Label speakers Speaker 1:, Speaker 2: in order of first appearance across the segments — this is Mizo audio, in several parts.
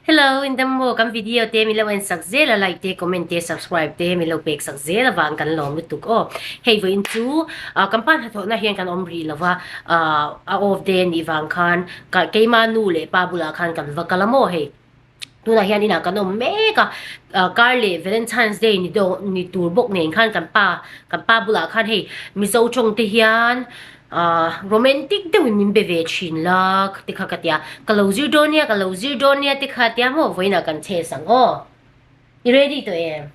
Speaker 1: Hello in dam maw kan video te min lo en sak zel a like te comment te subscribe te min lo pek sak zel avang kan lawm lutuk aw. Hei vawiin chu kan pa hnathawhna hian kan awm rih lova a off day anih vang khan keima nu leh pa bulah khan kan va kal a maw hei. Tunah hian inah kan awm mek a, kar leh Valentine's Day ni deuh ni tur bawk nen khan kan pa kan pa bulah khan hei Mizo tawng te hian ahh romantic deuhin min be ve thin la ti kha ka tia, ka lo zir dawn nia ka lo zir dawn nia ti kha tia maw vawiinah kan chhe sang aw. I ready tawh em?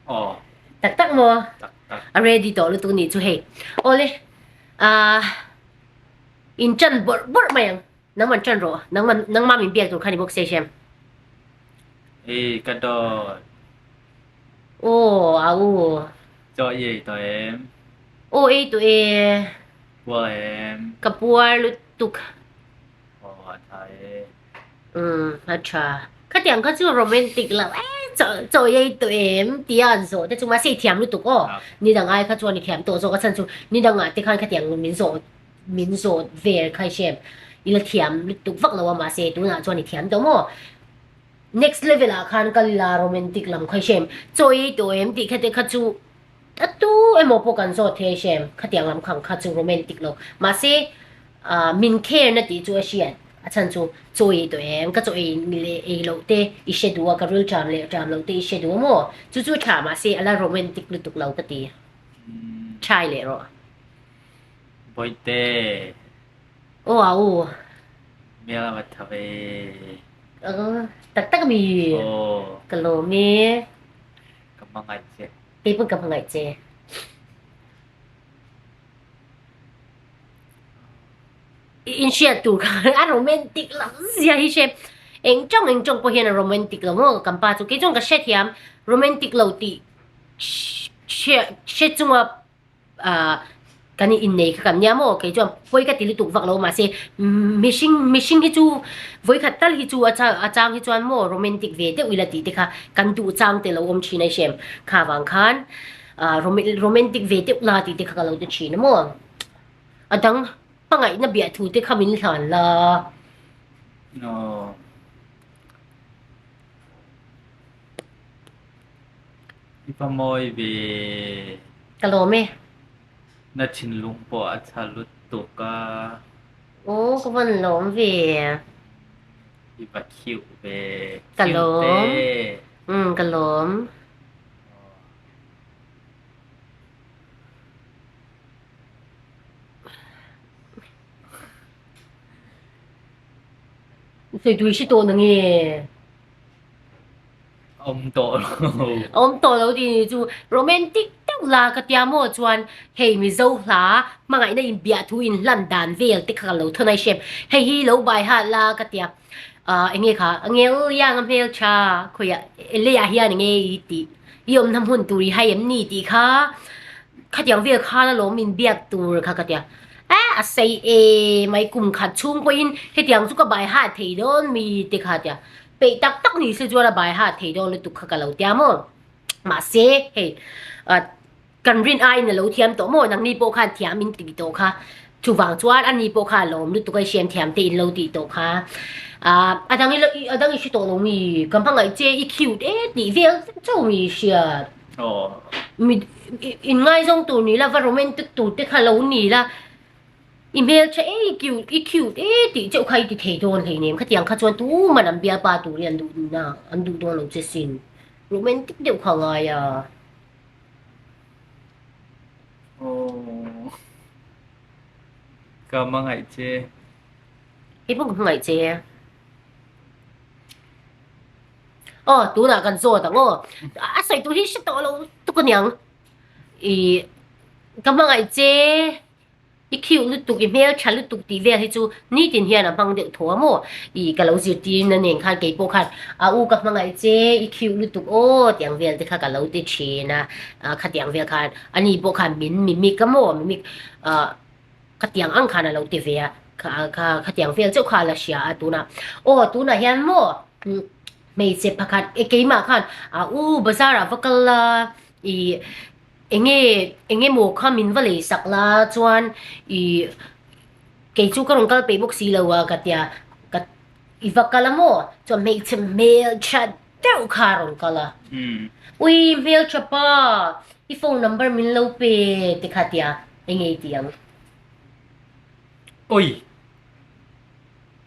Speaker 2: Aw.
Speaker 1: Tak tak maw?
Speaker 2: Tak tak.
Speaker 1: A ready tawh lutuk nih chu hei. Awle ahh in chan bawrh bawrh mai ang. Nangman ṭan rawh, nangman nangma min biak tur kha ni bawk se Shem.
Speaker 2: Ei, ka dawt.
Speaker 1: Aw, a u.
Speaker 2: Chaw i ei tawh em?
Speaker 1: Aw, ei tawh e.
Speaker 2: Puar em?
Speaker 1: Ka puar lutuk.
Speaker 2: Aw, a tha e.
Speaker 1: Umm, a tha. Khatiang kha chu romantic lo e, chaw chaw i ei tawh em? Tia an zawh te chu mahse i thiam lutuk aw. Ni dang ai kha chuan i thiam tawh zawk a chhan chu ni dangah te khan khatiang min zawh Min zawt vel kha i hrem. I la thiam lutuk vak lo a mahse tunah chuan i thiam tawh maw? Next level ah khan kal ila romantic lam kha i hrem. Chaw i ei tawh em tih kha te kha chu a tu emaw pawh kan zawt thei a i hrem. Khatiang lam khang kha chu romantic lo. Mahse ah min care na tih chu a hriat. A chhan chu chaw i ei tawh em? Ka chaw ei leh ei loh te i hre duh a, ka ril ṭam leh ṭam loh te i hre duh a maw? Chu chu ṭha mahse a la romantic lutuk lo ka ti. Try leh rawh.
Speaker 2: Bawihte.
Speaker 1: Aw a u.
Speaker 2: Hmel a va tha ve.
Speaker 1: Aw tak tak mi.
Speaker 2: Aw.
Speaker 1: Ka lawm e.
Speaker 2: Ka hmangaih che.
Speaker 1: Kei pawn ka hmangaih che. I inhriat tur kha a romantic lam zia hi hre. Eng tawng eng tawng pawh hian a romantic lo maw kan pa chu. Kei chuan ka hrethiam romantic lo tih hre chunga ah kan innei kha kan nia maw kei chuan pawi ka ti lutuk vak lo mahse mihring mihring hi chu vawikhat tal hi chu a chang a chang hi chuan maw romantic ve deuh ila tih te kha kan duh chang te lo awm thin a i hrem kha vang khan ah romantic ve deuh la tih te kha ka lo ti thin a maw a dang hmangaihna biah thu te kha min hlan la.
Speaker 2: Aw. I va mawi ve.
Speaker 1: Ka lawm e.
Speaker 2: Na thinlung pawh a tha lutuk a.
Speaker 1: Aw ka van lawm ve.
Speaker 2: I va cute ve.
Speaker 1: Ka lawm. Umm ka lawm. Sawi tui hre tawh na nge.
Speaker 2: Awm tawh lo.
Speaker 1: Awm tawh lo tih ni chu romantic deuh la ka tia maw chuan hei Mizo hla hmangaihna inbiah thu inhlan dan vel te kha ka lo thawn a i hrem hei hi lo bai hat la ka tia ah enge kha angel iang a hmel tha khawiah leiah hian enge i tih i awmna hmun tur i hai em ni tih kha khatiang vel khan alawm inbiak tur kha ka tia eh a sei e mai kum khat chhung pawhin hetiang chu ka bai hat thei dawn mi te kha tia. Peih tak tak ni se chuan a bai ha thei dawn lutuk kha ka lo tia maw. Mahse hei kan rin aiin a lo thiam tawh maw nangni pawh khan thiam in ti tawh kha. Chuvang chuan ani pawh kha a lawm lutuk a i hriam thiam te in lo tih tawh kha. A dang i a dang i hre tawh lo mi ka hmangaih che i cute e tih vel chauh mi i hriat. Mi in ngaizawng tur ni la va romantic tur te kha lo ni la. I hmeltha e, i cute, i cute e tih chauh kha i ti thei dawn hleinem. Khatiang kha chuan tuman an bialpa tur hi an duh na, an duh dawn lo che sin. Romantic deuh kha a ngai a.
Speaker 2: Aww. Ka hmangaih che.
Speaker 1: Hei pawh ka hmangaih che. Aw, tunah kan zawt ang aw. A sawi tur hi hre tawh lo tuk aniang. I ka hmangaih che. I khiuh lutuk, i hmel tha lutuk tih vel hi chu nitin hian a hmang deuh tho a maw? I ka lo zirtir na nen khan keipawh khan a u ka hmangaih che, i khiuh lutuk aw tiang vel te kha ka lo ti thin a, khatiang vel khan ani pawh khan min mimik a maw mimik ah khatiang ang khan a lo ti ve a, kha khatiang vel chauh kha a la hria a tunah aw tunah hian maw hmeichhe pakhat keimah khan a u bazar ah va kal la i Enge enge maw kha min va lei sak la chuan i kei chu ka rawn kal peih bawk si lo a ka tia ka I va kal a maw? Chuan hmeichhe hmeltha deuh kha a rawn kal a. Ui hmeltha pa, i phone number min lo pe ti kha tia eng nge i tih ang?
Speaker 2: Ui,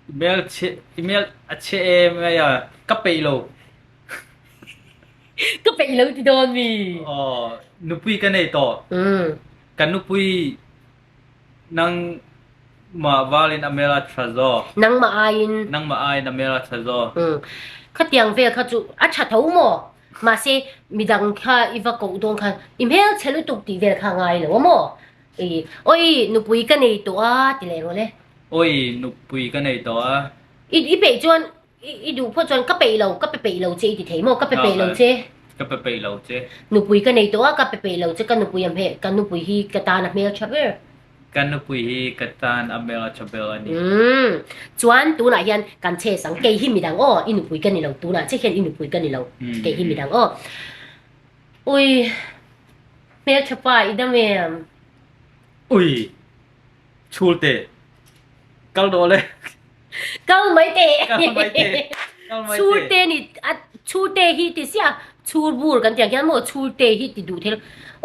Speaker 2: i hmel chhe, i hmel a chhe em mai a, ka peih lo.
Speaker 1: Ka peih lo ti dawn mi?
Speaker 2: Aw, nupui ka nei tawh. Ka nupui Nang mah valin a hmel a tha zawk.
Speaker 1: Nangmah aiin.
Speaker 2: Nangmah aiin a hmel a tha zawk.
Speaker 1: Umm. Khatiang vel kha chu a tha tho maw? Mahse midang kha i va koh dawn khan i hmel chhe lutuk tih vel kha a ngai lo a maw? I Awi nupui ka nei tawh a ti leh rawh le.
Speaker 2: Awi nupui ka nei tawh a.
Speaker 1: I i peih chuan I i duh phawt chuan ka peih lo, ka pe peih lo che i ti thei maw? Ka pe peih lo che.
Speaker 2: Ka pe peih lo che.
Speaker 1: Nupui ka nei tawh a, ka pe peih lo che, ka nupui a hmel, ka nupui hi ka tan a hmel tha ber.
Speaker 2: Ka nupui hi ka tan a hmel a tha ber a ni.
Speaker 1: Umm. Chuan tunah hian kan che sang, kei hi midang aw, i nupui ka ni lo, tunah che hian i nupui ka ni lo, kei hi midang aw. Ui, hmeltha pa i dam em?
Speaker 2: Ui, chhul te, kal dawh le.
Speaker 1: Kal mai teh.
Speaker 2: Kal mai teh. Kal mai teh.
Speaker 1: Chhur te ni a chhur te hi ti sia chhur bur kan tiang hian maw chhur te hi ti duh thei lo.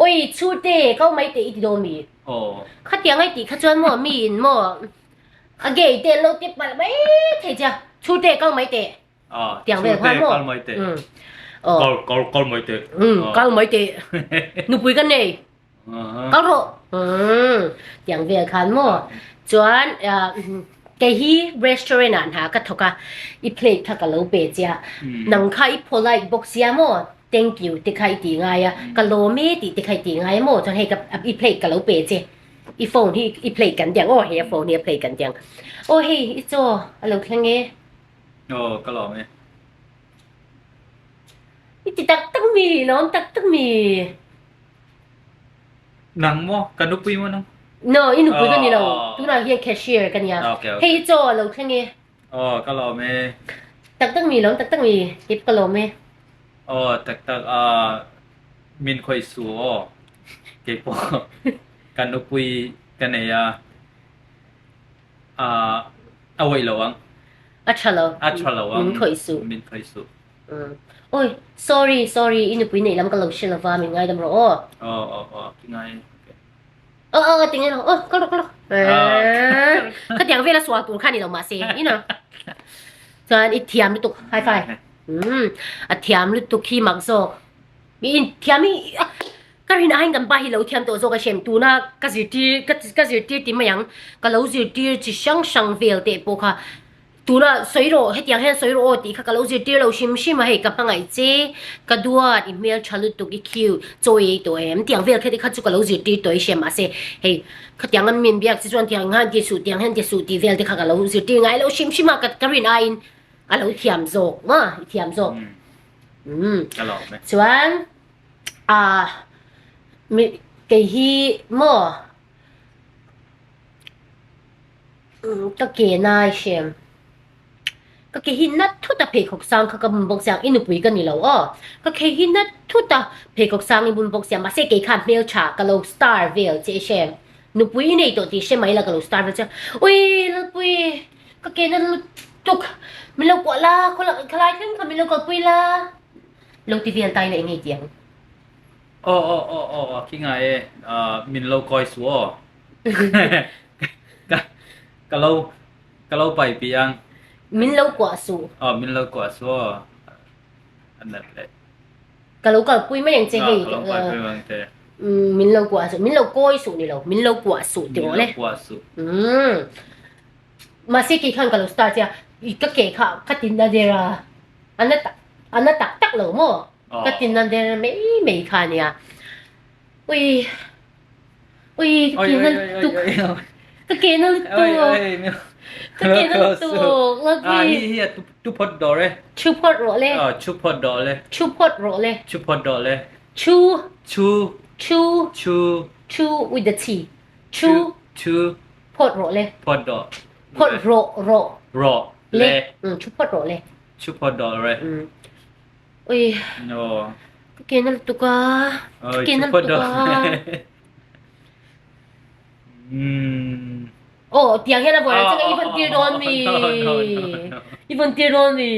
Speaker 1: Oi chhur te kal mai teh i ti dawn mi?
Speaker 2: Aw.
Speaker 1: Khatiang ai tih kha chuan maw mi in maw a gay te an lo ti palh mai thei che a chhur te kal mai teh.
Speaker 2: Aw
Speaker 1: Tiang vel
Speaker 2: chhur
Speaker 1: khan
Speaker 2: te
Speaker 1: maw?
Speaker 2: kal mai teh.
Speaker 1: Umm. Aw.
Speaker 2: Kal kal kal mai teh.
Speaker 1: Umm kal mai teh. Nupui ka nei. Kal rawh. Umm tiang vel khan maw. Chuan kei hi restaurant ah hna ka thawk a, i plate kha ka lo pe che a, nang kha i polite bawk sia maw, thank you te kha i tih ngai a, ka lawm e tih te kha i tih ngai a maw, chuan hei ka i plate ka lo pe che, i phone hi i plate kan tiang aw hei a phone hi a plate kan tiang aw hei i chaw a lo thleng e.
Speaker 2: Aw ka lawm e.
Speaker 1: I ti tak tak mi, i lawm tak tak mi.
Speaker 2: Nang maw? Ka nupui maw nang?
Speaker 1: No, i nupui ka ni lo. Tunah hian cashier ka nia.
Speaker 2: Okay, okay.
Speaker 1: Hei hi chaw a lo thleng e.
Speaker 2: Aw, ka lawm e.
Speaker 1: Tak tak mi lawm, tak tak mi. Kip ka lawm e.
Speaker 2: Aw, tak tak a min khawih su aw. Keipawh ka nupui ka nei a. A awih lo ang.
Speaker 1: A tha lo.
Speaker 2: A tha lo ang.
Speaker 1: Min khawih su.
Speaker 2: Min khawih su.
Speaker 1: Oi, sorry, sorry, i nupui neih lam ka lo hre lova, min ngaidam rawh aw.
Speaker 2: Aw, aw, aw, ki ngai.
Speaker 1: Aw, aw, tinge lo, aw, kal rawh, kal rawh. Khatiang vela sual tur kha ni lo mahse, ina. Chuan i thiam lutuk, high five. Um, a thiam lutuk hi mak zawk. Mi in thiam hi ka rin aiin kan pa hi lo thiam tawh zawk a hrem tuna ka zirtir ka ka zirtir ti mai ang ka lo zirtir chi hrang hrang vel teh pawh kha Tuna sawi rawh, hetiang hian sawi rawh aw tih kha ka lo zirtir lo hrim hrim a, hei ka hmangaih che, ka duat, i hmel tha lutuk, i cute, chaw i ei tawh em? Tiang vel kha te kha chu ka lo zirtir tawh i hria mahse hei khatiang a min biak che chuan tiang hian ti suh, tiang hian ti suh tih vel te kha ka lo zirtir ngai lo hrim hrim a, ka ka rin aiin a lo thiam zawk maw, i thiam zawk. Umm chuan ah mi kei hi maw. Ka ke nai hrem. Ka ke hi nat thut a pheikhawk sang kha ka bun bawk sia, i nupui ka ni lo aw. Ka ke hi nat thut a pheikhawk sang i bun bawk sia, mahse kei khan hmeltha ka lo star vel che hrem. Nupui i nei tawh tih hre mai la ka lo star vel che. Ui Lalpui, ka ke na lutuk, min lo kuah la, khalai thleng kha min lo kalpui la. Lo ti vel ta ila eng nge ti ang?
Speaker 2: Aw aw aw aw aw ki ngai e, min lo kawi su aw. Ka ka lo ka lo pai pi ang.
Speaker 1: Min lo kuah suh.
Speaker 2: Aw min lo kuah suh aw. An nat leh.
Speaker 1: Ka lo kalpui mai ang che hei.
Speaker 2: Ka lo kalpui mai ang che.
Speaker 1: Min lo kuah suh. Min lo kawi suh ni lo. Min lo kuah suh ti rawh le.
Speaker 2: Min lo kuah suh.
Speaker 1: Umm. Mahse kei khan ka lo start che a. Ka ke kha ka tin na der a. A na tak a na tak tak lo maw? Ka tin na der mai mai kha a nia. Ui. Ui, ka ke na lutuk. Ka ke na lutuk. Ka ke na lutuk.
Speaker 2: Ah, hi hi tu phot dawr e.
Speaker 1: Chu phot rawh le.
Speaker 2: Ah, chu phot dawr le.
Speaker 1: Chu phot rawh le.
Speaker 2: Chu phot dawr le.
Speaker 1: Chu.
Speaker 2: Chu.
Speaker 1: Chu.
Speaker 2: Chu.
Speaker 1: Chu with the chi. Chu.
Speaker 2: Chu.
Speaker 1: Phot rawh le.
Speaker 2: Phot dawr.
Speaker 1: Phot rawh rawh.
Speaker 2: Rawh le.
Speaker 1: Chu phot rawh le.
Speaker 2: Chu phot dawr le.
Speaker 1: Ui.
Speaker 2: No.
Speaker 1: Ka ke na lutuk a. Ka ke na lutuk a.
Speaker 2: Umm.
Speaker 1: Aw tiang hian a vawn ang che ka i vawn tir dawn mi? I vawn tir dawn mi?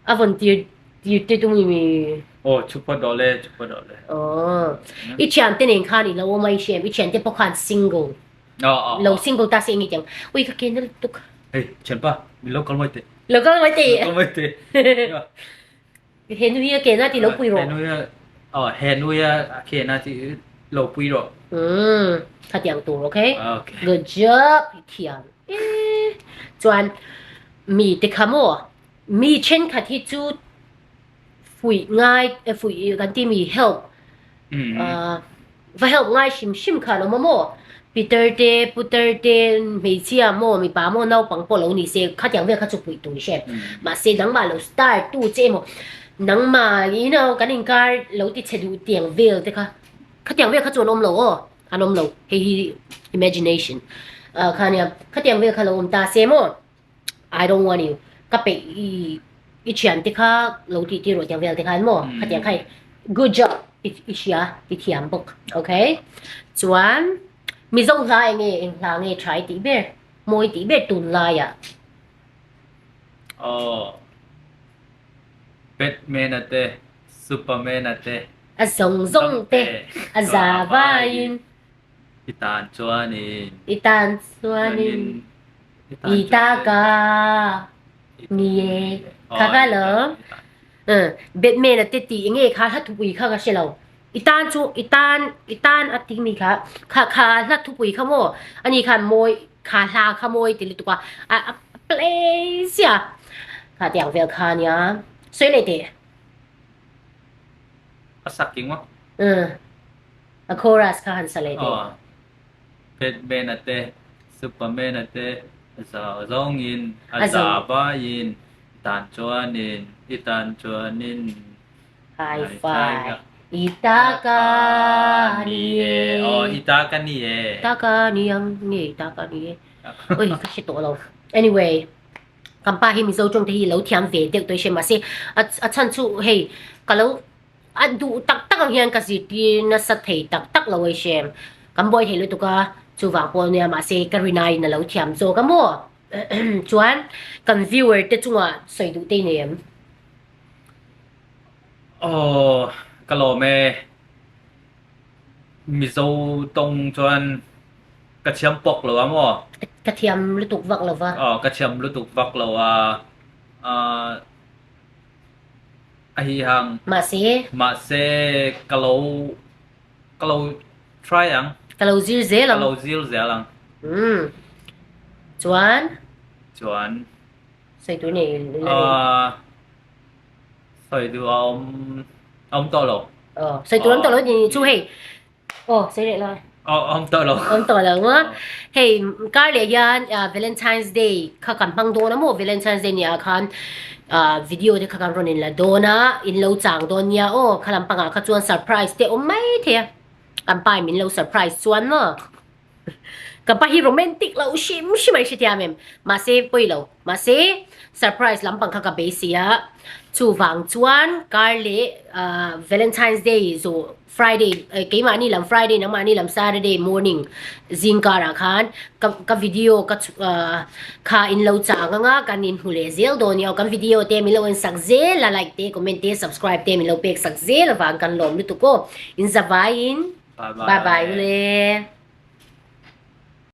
Speaker 1: A vawn tir tir te tum mi?
Speaker 2: Aw chhuk phawt rawh le chhuk phawt rawh le.
Speaker 1: Aw i thiante nen khan i lo awm a i hria em? I thiante pawh khan single lo single ta se eng i ti ang? Ui ka ke na lutuk.
Speaker 2: Hei thianpa min lo kal mai teh.
Speaker 1: Lo kal mai teh.
Speaker 2: Lo kal mai teh.
Speaker 1: He nu hi a kena tih lo pui rawh.
Speaker 2: He nu hi a he nu hi a kena tih lo pui rawh.
Speaker 1: Umm khatiang tur okay.
Speaker 2: Okay.
Speaker 1: Good job i thiam e. Chuan mi te kha maw mi thenkhat hi chu fuih ngai fuih kan ti mi help Va help ngai hrim hrim kha lo maw maw? Peter te, Puter te, hmeichhia maw, mipa maw, naupang pawh lo ni se, khatiang vel kha chu puih tur hre. Mahse nangmah lo star tu che emaw, nangmah you know kan inkar lo ti chhe duh tiang vel te kha, khatiang vel kha chu an awm lo aw, an awm lo. Hei hi imagination kha nia, khatiang vel kha lo awm ta se maw? I don't want you ka peih i i thian te kha lo tih tir rawh tiang vel te khan maw khatiang kha good job i i hria i thiam bawk okay chuan Mizo hla eng nge eng hla nge tha i tih ber mawi tih ber tunlaiah.
Speaker 2: Aw Batman a te Superman a te
Speaker 1: A zawng zawng te a za vaiin.
Speaker 2: I tan chuanin.
Speaker 1: I tan chuanin. I ta ka ni e. Kha kha lo. Batman a te ti enge kha hla thupui kha ka hre lo. I tan chu i tan i tan a ti mi kha kha kha hla thupui kha maw ani khan mawi kha hla kha mawi ti lutuk a a play sia kha tiang vel kha nia sawi leh teh.
Speaker 2: A sak king maw?
Speaker 1: A chorus kha han sa leh teh.
Speaker 2: Aw. Batman a te, Superman a te, a za zawngin, a za vaiin, i tan chuanin, i tan chuanin.
Speaker 1: High five. I ta ka ni e.
Speaker 2: Aw, i ta ka ni e.
Speaker 1: Ta ka ni ang nge i ta ka ni e. Oi, ka hre tawh lo. Anyway, kan pa hi Mizo tawng te hi lo thiam ve deuh tawh i hre mahse a chhan chu hei ka lo A duh tak tak ang hian ka zirtir nasa thei tak tak lo ai hrem. Kan buai thei lutuk a, chuvang pawh ania mahse ka rinaiin a lo thiam zawk a maw? Chuan kan viewer te chungah sawi duh te i nei em?
Speaker 2: Aw, ka lawm e. Mizo tawng chuan ka thiam pawk lo a maw?
Speaker 1: Ka thiam lutuk vak lo va.
Speaker 2: Aw, ka thiam lutuk vak lo a. A hi hang.
Speaker 1: Mahse.
Speaker 2: Mahse ka lo ka lo try ang.
Speaker 1: Ka lo zir zel ang.
Speaker 2: Ka lo zir zel ang.
Speaker 1: Umm. Chuan.
Speaker 2: Chuan.
Speaker 1: Sawi tur nei la nei.
Speaker 2: Ahh sawi duh a awm a awm tawh lo.
Speaker 1: Aw sawi tur a awm tawh lo ni chu hei. Aw sawi leh lai.
Speaker 2: Aw awm tawh lo.
Speaker 1: Awm tawh lo maw? Hei kar leh hian Valentine's Day kha kan hmang dawn a maw? Valentine's Day nia khan video te kha kan rawn in la dawn a, in lo chang dawn nia aw. Kha lampangah kha chuan surprise te awm mai thei a, kan pa in min lo surprise chuan maw? Ka pa hi romantic lo hrim hrim a i hrethiam em? Mahse pawi lo. Mahse surprise lampang kha ka beisei a, chuvang chuan kar leh Valentine's Day zawh Friday keimahni lam Friday nangmahni lam Saturday morning zing karah khan ka ka video ka kha in lo chang anga kan inhmu leh zel dawn nia aw. Kan video te min lo en sak zel a, like te comment te subscribe te min lo pek sak zel avang kan lawm lutuk aw. In zavaiin
Speaker 2: Bye
Speaker 1: bye bye ule.